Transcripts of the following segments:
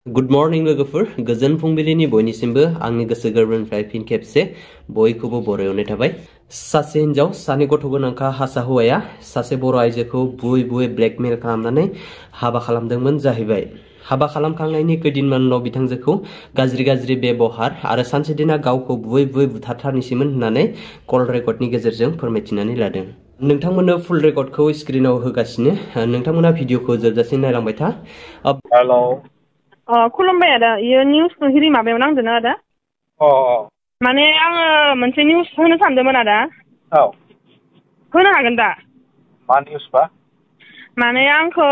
Good morning लोगोफोर गोजोन फुंबिलिनि बयनिसिमबो आंनि गोसो गोरबोनिफ्राय फिन खेबसे बयखौबो बरायहरनाय थाबाय। सासे हिनजाव सानै गथ' गोनांखा हारसा हौवाया सासे बर' आइजोखौ बुयै बुयै ब्लेकमेल खालामनानै हाबा खालामदोंमोन जाहैबाय। हाबा खालामखांनायनि खैदिनमान उनाव बिथांजोखौ गाज्रि बेबहार आरो सानसे दिना गावखौ बुयै बुयै बुथारथारनिसैमोन होननानै कल रेकर्डनि गेजेरजों फोरमायथिनानै लादों। नोंथांमोननो फुल रेकर्डखौ स्क्रिनाव होगासिनो, नोंथांमोना भिडिअखौ जोबजासिम नायलांबाय था। हेलौ खुलुमबाय आदा, इयो निउस हिरि माबायाव नांदों ना आदा? माने आङो मोनसे निउस होनो सानदोंमोन आदा। औ होनो हागोन दा? मा निउस बा? माने आङो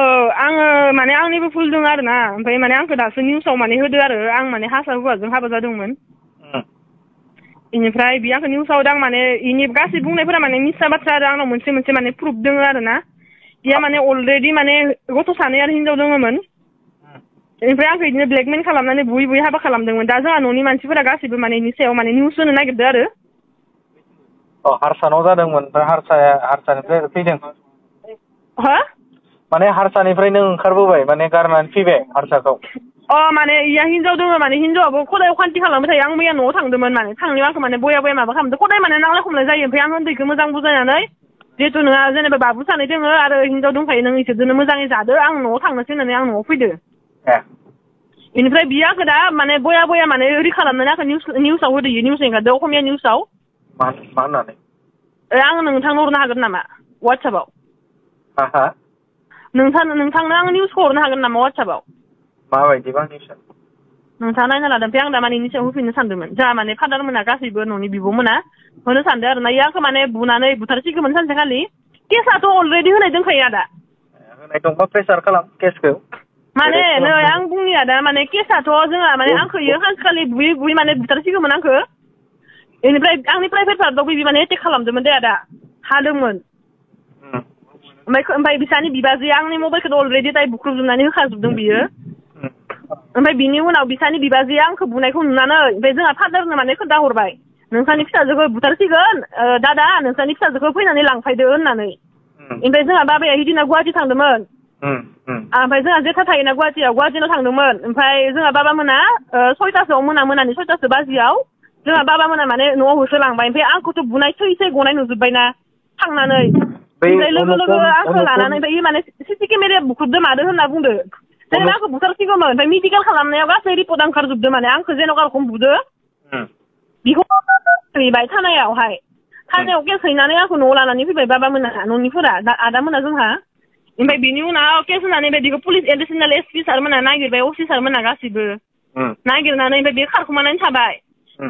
माने आंनिबो भुल दङ आरो ना, ओमफ्राय माने आंखौ दासो निउसाव माने होदो आरो आं माने हारसा हौवाजों हाबा जादोंमोन। बेनिफ्राय बे आंखौ निउसाव होदों, माने इनि गासै बुंनायफोरा माने मिसा बाथ्रा आरो आंनाव मोनसे मोनसे माने प्रुफ दङ आरो ना। इया माने अलरेडि माने गथ' सानै आरो हिनजाव दङमोन। ओमफ्राय आंखौ बिदिनो ब्लेकमेल खालामनानै बुयै बुयै हाबा खालामदोंमोन। दा जोंहा न'नि मानसिफोरा गासैबो माने इनि सायाव माने निउस होनो नागिरदों आरो। हारसानाव जादोंमोन, ओमफ्राय हारसानिफ्राय फैदों। हो? माने हारसानिफ्रायनो ओंखारबोबाय, माने गारनानै फैबाय हारसाखौ। माने इया हिनजाव दङ, माने हिनजावाबो खदाय अखान्थि खालामबाय थायो। आं मैया न'आव थांदोंमोन, माने थांनायाव आंखौ माने बया माबा खालामदों। खदाय माने नांलाय खमलाय जायो। ओमफ्राय आं उन्दैखौ मोजां बुजायनानै, जिहेतु नोंहा जेनेबा बाबु सानै दङ आरो हिनजाव दंखायो, नों इसोरजोंनो मोजाङै जादो, आं न'आव थांनोसै होननानै आं न'आव फैदो। बेनिफ्राय बियो आंखौ दा माने बया माने ओरै खालामनानै आंखौ निउसाव होदो, इयो निउस एंगारदो असमिया निउसाव। मा होननानै? आं नोंथांनो हरनो हागोन नामा वाट्सएपाव? हा? नोंथांनो आं निउसखौ हरनो हागोन नामा वाट्सएपाव? माबायदिबा निउसआ? नोंथाङा नायना लादों। ओमफ्राय आं दा माने इनि सायाव होफिननो सानदोंमोन। जोंहा माने फादार मोना गासैबो न'नि बिब'मोना होनो सानदों आरो ना। इयो आंखौ माने बुनानै बुथारसिगौमोन सानसेखालि। केसआथ' अलरेडि होनाय दंखायो आदा। होनाय दंबा प्रेसार खालाम केसखौ। माने नै आं बुंनि आदा, माने केसआथ' जोंहा माने आंखौ इयो सानसेखालि बुयै माने बुथारसिगौमोन आंखौ। बेनिफ्राय आंनि प्राइभेट पार्टआव बिदि माने एटेक खालामदोंमोन दे आदा, हादोंमोन। ओमफ्राय बिसानि बिबाजैया आंनि मबाइलखौ अलरेडि दाय बुख्रुबजोबनानै होखाजोबदों बियो। ओमफ्राय बिनि उनाव बिसानि बिबाजैया आंखौ बुनायखौ नुनानै ओमफ्राय जोंहा फादारनो माने खोन्थाहरबाय, नोंसानि फिसाजोखौ बुथारसिगोन दादा, नोंसानि फिसाजोखौ फैनानै लांफैदो होननानै। ओमफ्राय जोंहा बाबाया हिदिना गुवाहाटि थांदोंमोन। ओमफ्राय जोंहा जेठा थायोना गुवाहाटियाव थांदोंमोन। ओमफ्राय जोंहा बाबा मोना 6थासोआव मोनानि 6थासो बाजियाव जोंहा बाबा मोना माने न'आव होसोलांबाय। ओमफ्राय आंखौथ' बुनाय थै गनाय नुजोब्बायना थांनानै। ओमफ्राय लोगो आंखौ लानानै ओमफ्राय माने सिसि केमेराया बुख्रुबदो मादो होनना बुंदो। जेनेबा आंखौ बुथारसिगौमोन। ओमफ्राय मेडिकेल खालामनायाव गासै रिपर्टआ ओंखारजोबदो, माने आंखौ जेन'का बुदो बिखौ हैबाय थानायावहाय। थानायाव केस हैनानै आंखौ न'आव लानानै फैबाय बाबा मोना, न'निफोरा आदा मोना जोंहा। ओमफ्राय बिनि उनाव केस होनानै बेखौ पुलिस एडिसनेल एसपि सारमोना नागिरबाय, असि सारमोना गासिबो नागिरनानै ओमफ्राय बे खारखुमानानै थाबाय।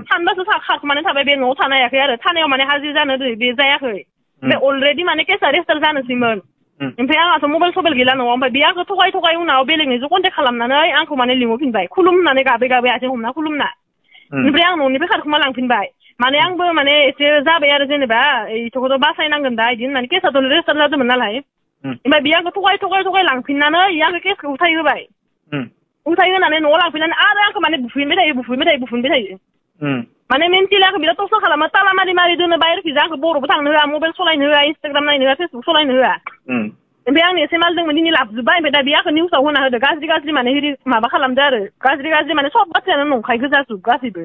सानबासो खारखुमानानै थाबाय, बे न'आव थानो हायाखै आरो। थानायाव माने हाजिर जानो बे जायाखै। ओमफ्राय अलरेडि माने केसआ रेजिस्टार जानोसैमोन। ओमफ्राय आंहाथ' मबाइल सबाइल गैला न'आव। ओमफ्राय बे आंखौ थगाय उनाव बेलेगनिजों कन्टेक्ट खालामनानै आंखौ माने लिंहरफिनबाय, खुलुमनानै गाबै आथिं हमना खुलुमना। ओमफ्राय आं न'निफ्राय खारखुमा लांफिनबाय। माने आंबो माने एसे जाबाय आरो, जेनेबा इथ'खौथ' बासायनांगोन दा बिदि होननानै। केसआथ' रेजिस्टार जादोंमोन नालाय। ओमफ्राय बे आंखौ थगाय लांफिननानै इयो आंखौ केसखौ उथाय होबाय। उथाय होनानै न'आव लांफिननानै आरो आंखौ माने बुफिनबाय थायो। माने मेन्टेलि आंखौ बिराद टर्चार खालामो, ताला मारि दोनो बाहेरखिजा, आंखौ बर'बो थांनो होआ, मबाइल सलायनो होआ, इन्सटाग्राम नायनो होआ, फेसबुक सलायनो होआ। ओमफ्राय आंनि एसे माल दंमोन दिनै लाबोजोब्बाय। ओमफ्राय दा बे आंखौ निउसाव होना होदो, गाज्रि माने माबा खालामदो आरो, गाज्रि माने सब बाथ्रायानो नंखाय गोजाजोब गासैबो।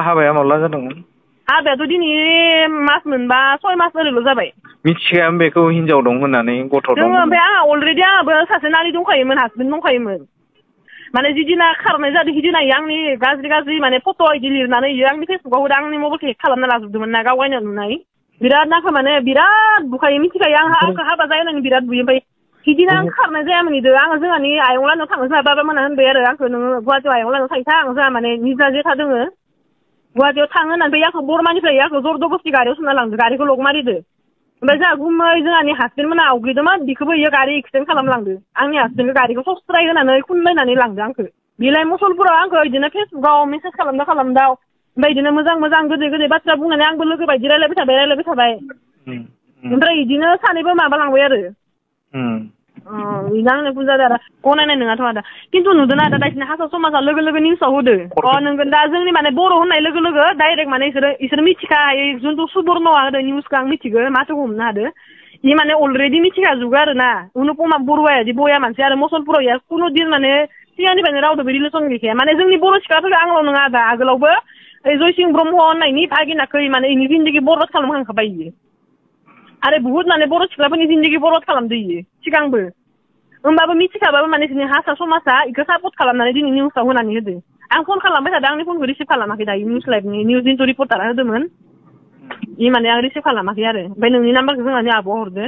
हाबाया माब्ला जादोंमोन? हाबायाथ' दिनै मास मोनबा 6 मास ओरैल' जाबाय। मिथिखायामोन बेखौ हिनजाव दं होननानै, गथ' दं? ओमफ्राय आंहा अलरेडि आंहाबो सासे नारि दंखायोमोन, हासबेन्ड दंखायोमोन। माने जिदिना खारनाय जादों हिदिना आंनि गाज्रि माने फट' इदि लिरनानै इयो आंनि फेसबुकाव होदो, आंनि मबाइलखौ हेक खालामना लाजोबदोंमोन ना, गाव गायना नुनाय। बिराद नाखौ माने बिराद बुखायो, मिथिखायो आंखौ हाबा जायो होननानै बिराद बुयो। ओमफ्राय बिदिनो आं खारनाय जायामोन इदो। आङो जोंहानि आयं लानाव थांनो, जोंहा बाबा मोना होनबाय आरो आंखौ, नोङो गुवाहाटियाव आयं लानाव थांथां, जोंहा माने निजा जेथा दोङो गुवाहाटियाव थाङो होननानै आंखौ बरमानिफ्राय आंखौ जरदबस्ति गारियाव सोना लांदो, गारिखौ लक मारिदो। ओमफ्राय जोंहा गुमै जोंहानि हासबेन्ड मोना आवगैदोंमोन, बिखौबो इयो गारि एक्सिडेन्ट खालामलांदो। आंनि हासबेन्डखौ गारिखौ सस्ट्राय होनानै खुनलायनानै लांदो आंखौ। बेलाय मसलपुराव आंखौ बिदिनो फेसबुकाव मेसेज खालामदाव ओमफ्राय बिदिनो मोजां गोदै बाथ्रा बुंनानै आंबो लोगो बायदि रायलायबाय थाबाय। ओमफ्राय बिदिनो सानैबो माबालांबाय आरो। बिनो आंनो बुंजादो आरो, गनायनाय नङाथ' आदा। खिन्थु नुदों आदा दाइसिना हारसा समाजा लोगो निउसाव होदो। नोंगोन दा जोंनि माने बर' होननाय लोगो डाइरेक्ट माने इसोर मिथिखायो, जुनथु सुबर्नआ होदो निउसखौ आं मिथिगो, माथोखौ हमनो हादो। इ माने अलरेडि मिथिखाजोबो आरो ना, अनुपमा बरुवाया बया मानसि आरो मसलपुराव कुनु दिन माने सिगांनिफ्रायनो रावदोबो रिलेसन गैखाया माने जोंनि बर' सिख्लाफोरखौ आंल' नङा दा आगोलावबो जयसिं ब्रह्म होननायनि भागिनाखै माने इनि जिन्दगि बरबाद खालामखांखाबाय इयो आरो बुहुत माने बर' सिख्लाफोरनि जिन्दगि बरबाद खालामदो इयो सिगांबो होमबाबो मिथिखाबाबो माने जोंनि हारसा समाजा इखौ सापर्ट खालामनानै दिनै निउसाव होनानै होदो आं फन खालामबाय थादों आंनि फनखौ रिसिभ खालामाखै दायो निउस लाइभनि निउस इन्टु रिपर्टारा होदोंमोन इ माने आं रिसिभ खालामाखै आरो ओमफ्राय नोंनि नाम्बारखौ जोंहानि आब'आ हरदो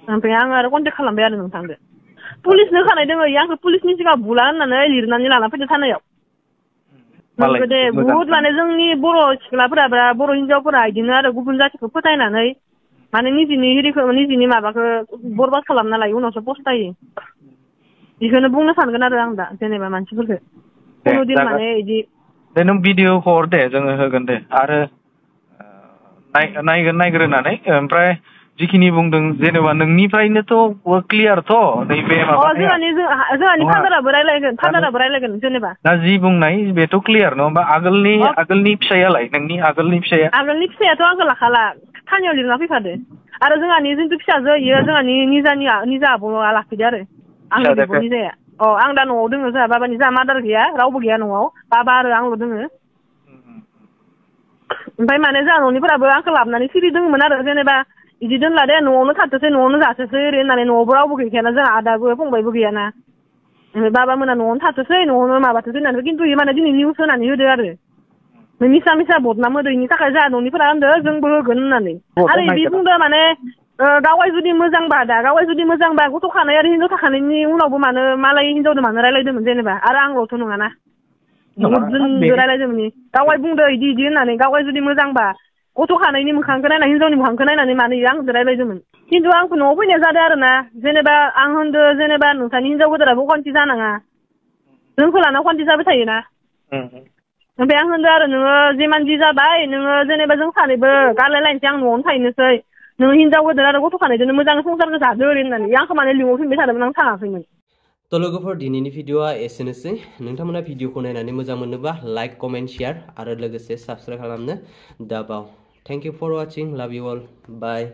ओमफ्राय आं आरो कन्टेक्ट खालामबाय आरो नोंथांदो पुलिसनो होखानाय दोङो इयो आंखौ पुलिसनि सिगाङाव बुला होननानै लिरनानै लाना फैदो थानायाव नंगौ दे बुहुत माने जोंनि बर' सिख्लाफोरा बा बर' हिनजावफोरा इदिनो आरो गुबुन जातिखौ फोथायनानै माने निजिनि माबाखौ बरबाद खालामना लायो उनावसो पस्तायो बेखौनो बुंनो सानगोन आरो आं दा जेनेबा मानसिफोरखौ कुनुदिन माने इदि दे नों भिडिअखौ हर दे जोङो होगोन दे आरो नायग्रोनानै ओमफ्राय जिखिनि बुंदों जेनेबा नोंनिफ्रायनोथ' क्लियारथ' नैबे जोंहानि फादाराबो रायलायगोन जेनेबा दा जि बुंनाय बेथ' क्लियार नङा होमबा आगोलनि फिसायालाय नोंनि आगोलनि फिसायाथ' आंखौ लाखाला थानायाव लिरना फैखादो आरो जोंहानि जिथु फिसाजो इयो जोंहानि निजा आब'आ लाखिदो आरो आंनि बिब'नि जाया आं दा न'आव दोङो जोंहा बाबानि जोंहा मादार गैया रावबो गैया न'आव बाबा आरो आंल' दोङो ओमफ्राय माने जोंहा न'निफोराबो आंखौ लाबोनानै सिरि दोङोमोन आरो जेनेबा इदि दोनला दे न'आवनो थाथोसै न'आवनो जाथोसै ओरै होननानै न'आवबो रावबो गैखायाना जोंहा आदाबो फंबायबो गैयाना ओमफ्राय बाबा मोना न'आवनो थाथोसै न'आवनो माबाथोसै होननानै खिन्थु इयो माने दिनै निउस होनानै होदो आरो मिसा बदनाम होदो इनि थाखाय जोंहा न'निफोरा होनदो जोंबो होगोन होननानै आरो इदि बुंदो माने गावाय जुदि मोजांबा गथ' खानाय आरो हिनजाव थाखानायनि उनावबो मानो मालाय हिनजावदो मानो रायलायदोंमोन जेनेबा आरो आंल'थ' नङाना जोंबो रायलायदोंमोन गावाय बुंदो इदि होननानै गावाय जुदि मोजांबा गथ' खानायनि मोखांखौ नायना हिनजावनि मोखांखौ नायनानै मानो इयो आंजों रायलायदोंमोन खिन्थु आंखौ न'आव फैनाय जादों आरो ना जेनेबा आं होनदो जेनेबा नोंसानि हिनजाव गोदाराबो अखान्थि जानाङा जोंखौ लाना अखान्थि जाबाय थायोना ओमफ्राय आं होनदो आरो नोङो जिमान जि जाबाय नोङो जेनेबा जों सानैबो गारलायलायनोसै आं न'आवनो थाहैनोसै नोङो हिनजाव गोदार आरो गथ' खानायजोंनो मोजां संसारखौ जादो ओरै होननानै आंखौ माने लिंहरफिनबाय थादोंमोन आं थाङाखैमोन थ' लोगोफोर दिनैनि भिडिअआ एसेनोसै नोंथांमोना भिडिअखौ नायनानै मोजां मोनोबा लाइक कमेन्ट शेयार आरो लोगोसे साबस्क्राइब खालामनो दाबाव थेंक इउ फर वाचिं लाभ इउ अल बाय